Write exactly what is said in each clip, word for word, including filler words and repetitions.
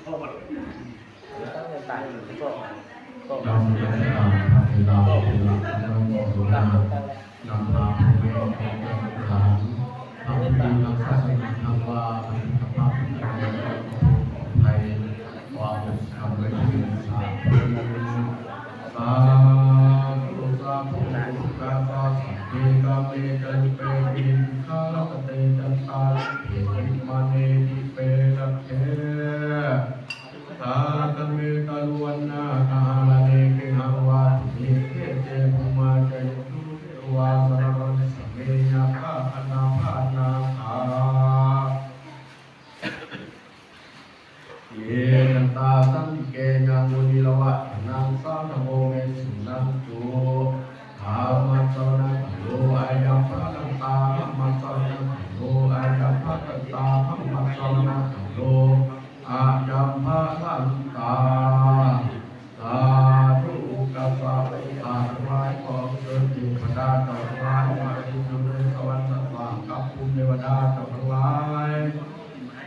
นมัสการพระเถราเถระ นำพาพ่อแม่ครูอาจารย์ ทำพิธีทางศาสนา ทางวา ปฏิบัติธรรม ทางกาย ทางวาจา ความเป็นธรรม สาธุ sādhu. Sabbe kāme ca rūpe girisikharataṭe cantalikkhe vimāne dīpe raṭṭhe, taruvanagahane gehavatthumhi khette, bhummā cāyantu devā jalathalavisame yakkhagandhabbanāgā, tiṭṭhantā santike yaṃ munivaravacanaṃ sādhavo me suṇantu. Dhammassavanakālo ayambhadantā, dhammassavanakālo ayambhadantā, dhammassavanakālo ayambhadantā. Sādhu. สาธุ สาธุ สาธุ ขอเชิญเทวดาทั้งหลาย ประทับอยู่ในสวรรค์ชั้นฟ้า กับภูมิเทวดาทั้งหลาย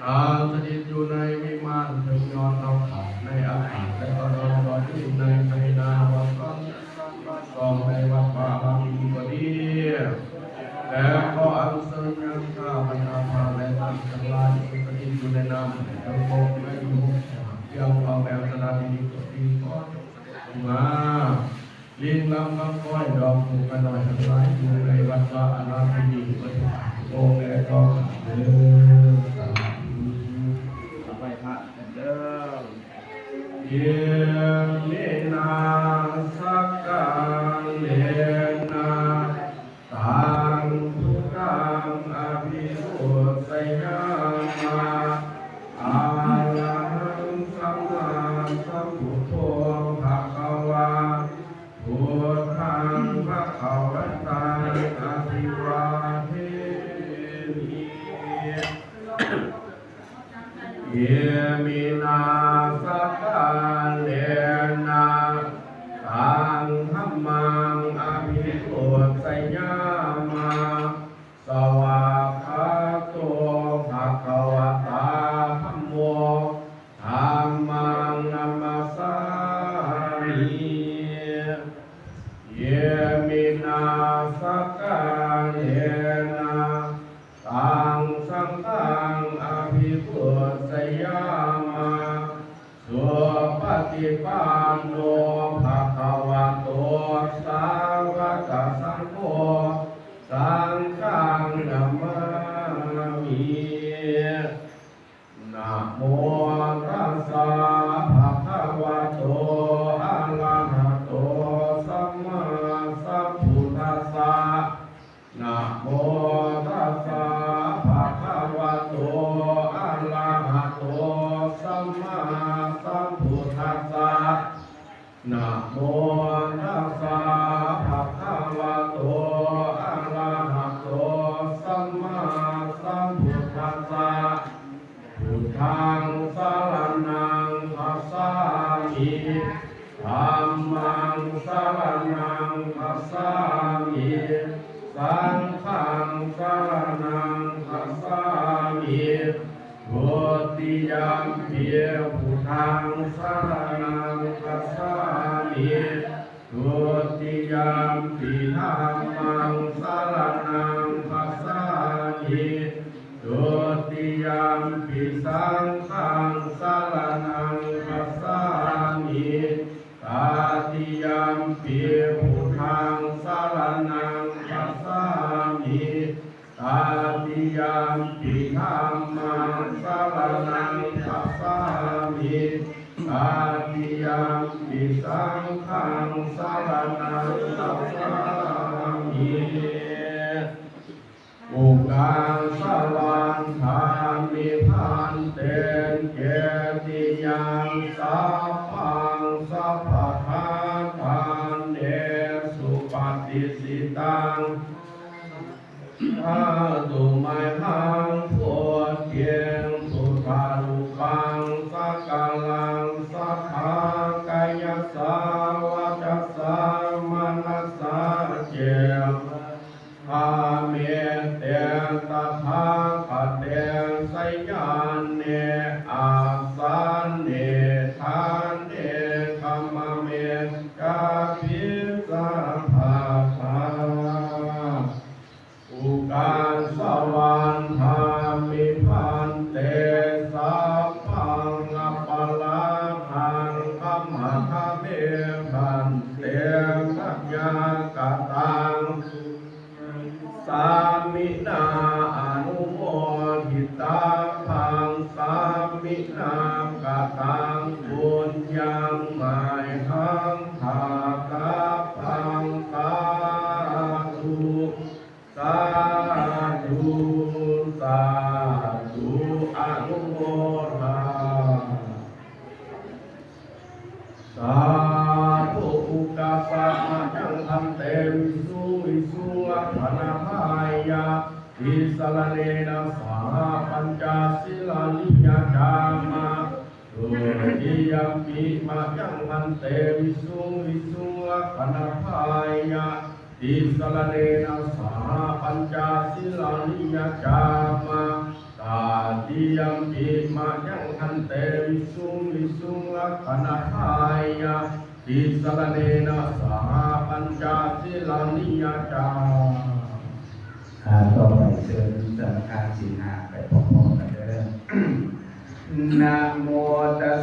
อันสถิตอยู่ในวิมานเทิงยอดเขาผา ในอากาศ และก็ดอนดอนที่ในไพนาวสันสองในวัดวาอารามนี้ก็ดี และขออัญเชิญยังข้าบรรดาพระและท่านทั้งหลาย อันสถิตอยู่ในน้ำเทิงบก ในหมู่เพียงเอาแบบสถานที่นี้ก็ดี ขอจงเสด็จลงมา เลี้ยงลำคำก้อยดอกผูกกันหน่อยทั้งหลาย อยู่ในวัดวาอารามที่นี่ วัตถุองค์และก็เดินสาธุ ไหว้พระกันเด้อ Iminā sakkārena taṃ buddhaṃ abhipūjayāma. Arahaṃ sammāsambuddho bhagavā, buddhaṃ bhagavantaṃ abhivādemi. Iminā sakkārena taṃ dhammaṃ abhipūjayāma. Svākkhāto bhagavatā dhammo, dhammaṃ namassāmi. Iminā sakkārena taṃ saṅghaṃ abhipūjayāma. Supaṭipanno bhagavato sāvakasaṅgho, saṅghaṃ namāmi. Namo tassa bhagavato arahato sammāsambuddhassa. Namo tassa bhagavato arahato sammāsambuddhassa. Namo tassa bhagavato arahato sammāsambuddhassa. Buddhaṃ saraṇaṃ gacchāmi. Dhammaṃ saraṇaṃ gacchāmi. Saṅghaṃ saraṇaṃ gacchāmi. Dutiyampi buddhaṃ saraṇaṃ gacchāmi. Dutiyampi dhammaṃ saraṇaṃ gacchāmi. Dutiyampi saṅghaṃ saraṇaṃ gacchāmi. Tatiyampi buddhaṃ saraṇaṃ gacchāmi. Tatiyampi dhammaṃ saraṇaṃ gacchāmi. Tatiyampi saṅghaṃ saraṇaṃ gacchāmi. Ukāsa vandāmi bhante cetiyaṃ sabbaṃ sabbaṭṭhānesu patiṭṭhitaṃ. Dhātu mayhaṃ buddhiṃ buddharūpaṃ sakalaṃ sadā kāyasā vacasā manasā ceva. Bhāme te tathāgate sayane āsane Vandāmi bhante, sabbaṃ aparādhaṃ khamatha me bhante, mayā kataṃ sāminā anumoditabbaṃ, sāminā kataṃ puññaṃ mayhaṃ dātabbaṃ. Sādhu, sādhu, sādhu, anumodāmi. Sādhu. Ukāsa mayaṃ bhante visuṃ visuṃ rakkhaṇatthāya tisaraṇena saha pañca sīlāni yācāma. Dutiyampi mayaṃ bhante visuṃ visuṃ rakkhaṇatthāya tisaraṇena saha pañca sīlāni yācāma. Tatiyampi mayaṃ bhante visuṃ visuṃ rakkhaṇatthāya tisaraṇena saha pañca sīlāni yācāma. อ่า ต่อไปเชิญสังฆาสินห้าไปพร้อมๆกันเด้อ Namo tassa